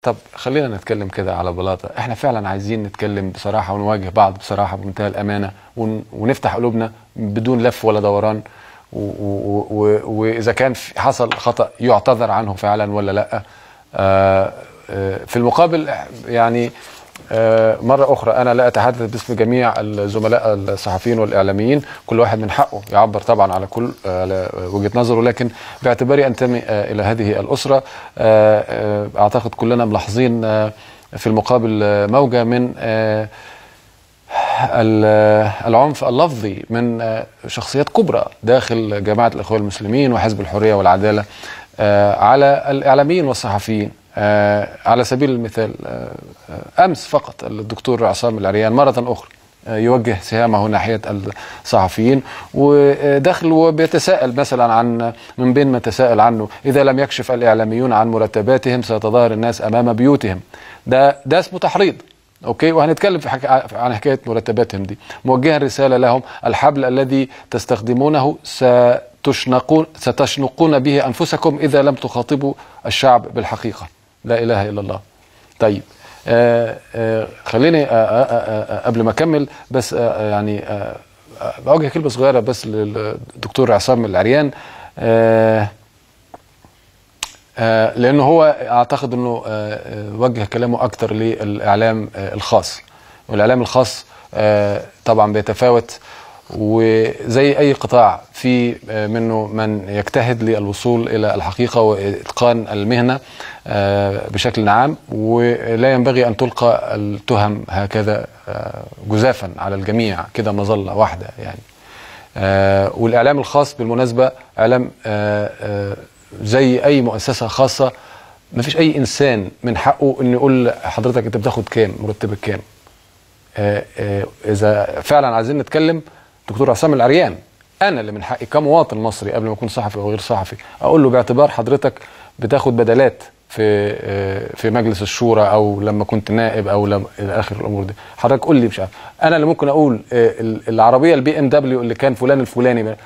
طب خلينا نتكلم كده على بلاطة، احنا فعلا عايزين نتكلم بصراحة ونواجه بعض بصراحة بمنتهى الأمانة ونفتح قلوبنا بدون لف ولا دوران، وإذا كان حصل خطأ يعتذر عنه فعلا ولا لأ. في المقابل يعني مرة أخرى أنا لا أتحدث باسم جميع الزملاء الصحفيين والإعلاميين، كل واحد من حقه يعبر طبعا على كل على وجهة نظره، لكن باعتباري أنتمي إلى هذه الأسرة أعتقد كلنا ملاحظين في المقابل موجة من العنف اللفظي من شخصيات كبرى داخل جماعة الإخوان المسلمين وحزب الحرية والعدالة على الإعلاميين والصحفيين. على سبيل المثال أمس فقط الدكتور عصام العريان مرة أخرى يوجه سهامه ناحية الصحفيين ودخل وبيتساءل مثلا عن من بين ما تساءل عنه: إذا لم يكشف الإعلاميون عن مرتباتهم سيتظاهر الناس أمام بيوتهم. ده اسمه تحريض، أوكي، وهنتكلم في عن حكاية مرتباتهم دي. موجها رسالة لهم: الحبل الذي تستخدمونه ستشنقون به أنفسكم إذا لم تخاطبوا الشعب بالحقيقة. لا إله إلا الله. طيب خليني قبل ما أكمل بس يعني أوجه كلمة صغيرة بس للدكتور عصام العريان، لأنه هو أعتقد أنه وجه كلامه أكتر للإعلام الخاص، والإعلام الخاص طبعا بيتفاوت، وزي أي قطاع في منه من يجتهد للوصول إلى الحقيقة وإتقان المهنة بشكل عام، ولا ينبغي أن تلقى التهم هكذا جزافا على الجميع كده مظلة واحدة يعني. والإعلام الخاص بالمناسبة إعلام زي أي مؤسسة خاصة، ما فيش أي إنسان من حقه أن يقول حضرتك أنت بتاخد كام، مرتبك كام. إذا فعلا عايزين نتكلم، دكتور عصام العريان أنا اللي من حقي كمواطن مصري قبل ما أكون صحفي أو غير صحفي أقول له باعتبار حضرتك بتاخد بدلات في مجلس الشورى أو لما كنت نائب أو لما إلى آخر الأمور دي، حضرتك قول لي، مش عارف أنا اللي ممكن أقول العربية ال BMW اللي كان فلان الفلاني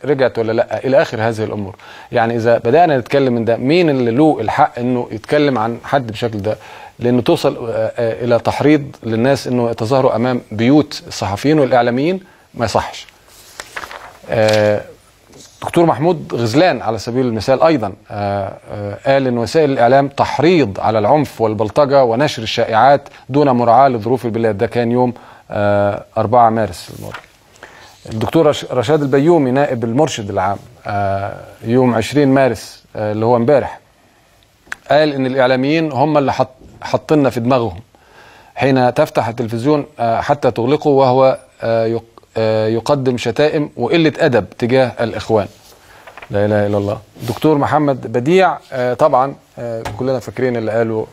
رجعت ولا لا، إلى آخر هذه الأمور. يعني إذا بدأنا نتكلم من ده، مين اللي له الحق إنه يتكلم عن حد بشكل ده؟ لأنه توصل إلى تحريض للناس إنه يتظاهروا أمام بيوت الصحفيين والإعلاميين، ما يصحش. دكتور محمود غزلان على سبيل المثال أيضا قال إن وسائل الإعلام تحريض على العنف والبلطجة ونشر الشائعات دون مراعاة لظروف البلاد. ده كان يوم 4 مارس الماضي. الدكتور رشاد البيومي نائب المرشد العام يوم 20 مارس اللي هو امبارح قال إن الإعلاميين هم اللي حطلنا في دماغهم حين تفتح التلفزيون حتى تغلقه وهو يقدم شتائم وقلة أدب تجاه الإخوان. لا إله إلا الله. دكتور محمد بديع طبعا كلنا فاكرين اللي قاله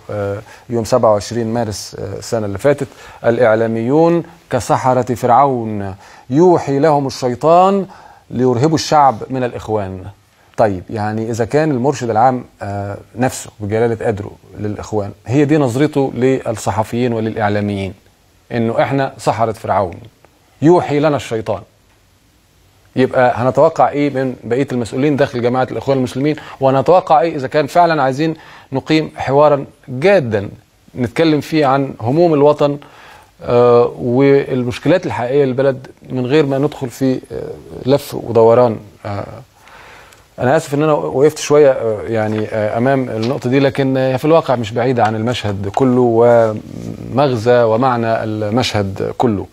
يوم 27 مارس السنة اللي فاتت: الإعلاميون كسحرة فرعون يوحي لهم الشيطان ليرهبوا الشعب من الإخوان. طيب يعني إذا كان المرشد العام نفسه بجلالة قدره للإخوان، هي دي نظرته للصحفيين وللإعلاميين، إنه إحنا سحرة فرعون يوحي لنا الشيطان، يبقى هنتوقع ايه من بقية المسؤولين داخل جماعة الاخوان المسلمين؟ وهنتوقع ايه اذا كان فعلا عايزين نقيم حوارا جادا نتكلم فيه عن هموم الوطن والمشكلات الحقيقية للبلد من غير ما ندخل في لف ودوران. انا اسف ان انا وقفت شوية يعني امام النقطة دي، لكن في الواقع مش بعيدة عن المشهد كله ومغزى ومعنى المشهد كله.